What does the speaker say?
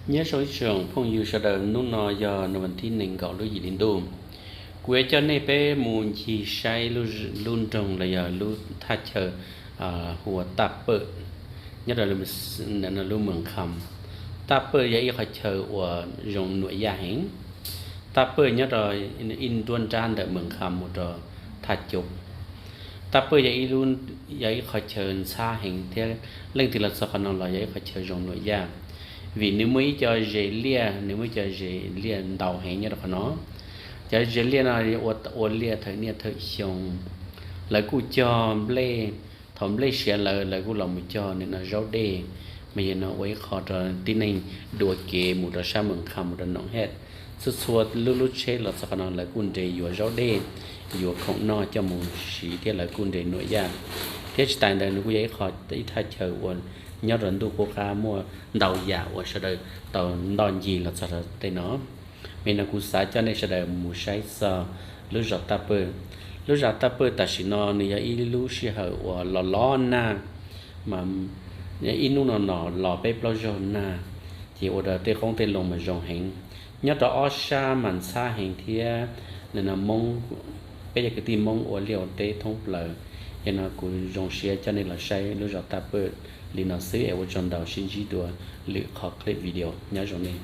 Nyob zoo ib tsoom phooj ywg sawv daws, hnub no yog nws vas thib nees nkaum lub yim hli ntuj. Kuv yuav coj nej peb mus ncig saib lub nroog los yog lub thaj chaw hu ua Taj Pawj, nyob rau lub Mws Kham. Taj Pawj yog ib qhov chaw uas zoo nuam yaj heev. Taj Pawj nyob rau ib nruab nrab ntawm Mws Kham mus rau Thaj Cub. Taj Pawj yog ib qhov chaw ntxhab heev thiab leej twg los txog qhov no los yog ib qhov chaw zoo nuam yaj, vim nws muaj ib co zes liaj, nws muaj ib co zes liaj ntau heev nyob rau qhov no. Cov zes liaj no ua liaj thawm niaj thawm xyoo, lawv kuj cog nplej, thaum nplej siav lawm lawv kuj los mus cog nim no zaub dej, mas yog no ua ib qho rau tib neeg dua kev mus rau sab Mws Kham mus rau Noom Hej. Txhua txhua lub lub tsheb los txog qhov no lawv kuj nres yuav zaub dej, yuav khoom noj coj mus siv thiab lawv kuj nres nuam yaj. Thiab tsis tas ntawd nws kuj yog ib qho, ib thaj chaw uas nyob rau ntuj qub qab muaj ntau yam uas sawv daws tau ntoj ncig los txog rau tej no. Mas no kuv xav coj nej sawv daws mus saib txog lub zos Taj Pawj. Lub zos Taj Pawj tam sim no nws yog ib lub sij hawm uas los los nag, mas ib hnub no no los peb plaub zaug nag, ces ua rau tej qoob tej loo mas zoo heev. Nyob rau ob sab mas ntxhab heev thiab. Nim no Hmoob, peb cov kwv tij Hmoob ua liaj ua teb thoob plaws. Yog no kuv zoo siab coj nej los saib lub zos Taj Pawj li no xwb es ua tsaug ntau, sib ntsib dua lwm qhov clip video, nyob zoo nej.